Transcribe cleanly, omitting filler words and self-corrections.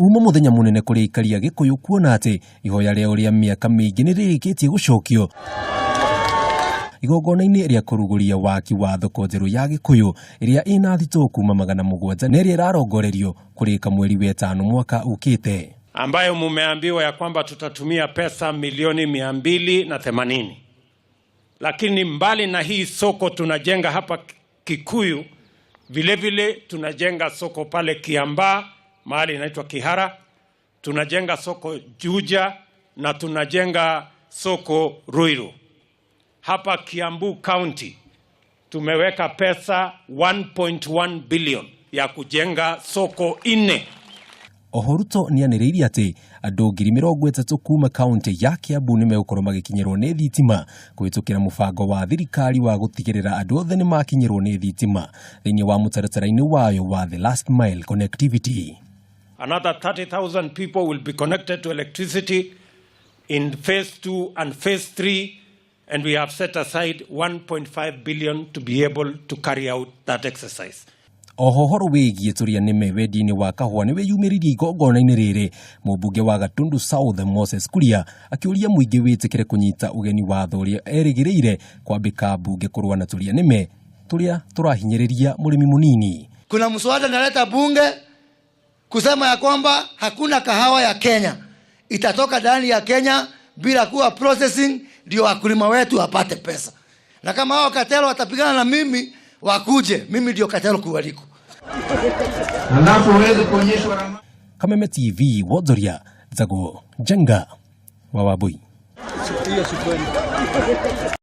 Uma muthenya munene kuri aikari a Gikuyu kuona ati ihoya rĩao rĩa mĩaka mĩingĩ nĩ rĩrĩkĩtie gũcokio igongona-inĩ rĩa kũrugũria waki wa thoko njerũ ya Gikuyu ĩrĩa ĩna thitoo kuma 700 na ĩrĩa ĩrarongorerio kũrĩka mweri wa ĩtano mwaka ũkĩte, ambayo mumeambiwa ya kwamba tutatumia pesa milioni 280. Lakini mbali na hii soko tunajenga hapa Kikuyu, vile vile tunajenga soko pale Kiambaa mahali inaitwa Kihara, tunajenga soko Juja na tunajenga soko Ruiru. Hapa Kiambu County tumeweka pesa 1.1 billion ya kujenga soko nne. Oho Ruto nĩ anĩrĩire atĩ andũ 30,000 kuma kaunti ya Kiambu nĩ megũkorwo magĩkinyĩrwo nĩ thitima kũhĩtũkĩra mũbango wa thirikari wa gũtigĩrĩra andũ othe nĩ makinyĩrwo nĩ thitima thĩinĩ wa mũtaratara-inĩ wayo wa The Last Mile Connectivity. Another 30,000 people will be connected to electricity in phase 2 and phase 3, and we have set aside 1.5 billion to be able to carry out that exercise. Oho ũhoro wĩgiĩ tũrĩa nĩme wendia-inĩ wa kahũa nĩ wĩyumĩririe igongona-inĩ rĩrĩ, mũmbunge wa Gatundu South Moses Kuria akĩũria mũingĩ wĩtĩkĩre kũnyita ũgeni watho ũrĩa erĩgĩrĩire kwambĩka mbunge kũrũa na tũrĩa nĩme tũrĩa tũrahinyĩrĩria mũrĩmi mũnini. Kuna mswada naleta bunge kusema ya kwamba hakuna kahawa ya Kenya itatoka ndani ya Kenya bila kuwa processing, ndio wakulima wetu wapate pesa. Na kama hao cartel watapigana na mimi, wakuje, mimi ndio cartel kuwaliko. Alafu uweze kuonyeshwa ramani. Kameme TV, wonjoria Njaguo Njenga wa Wambui.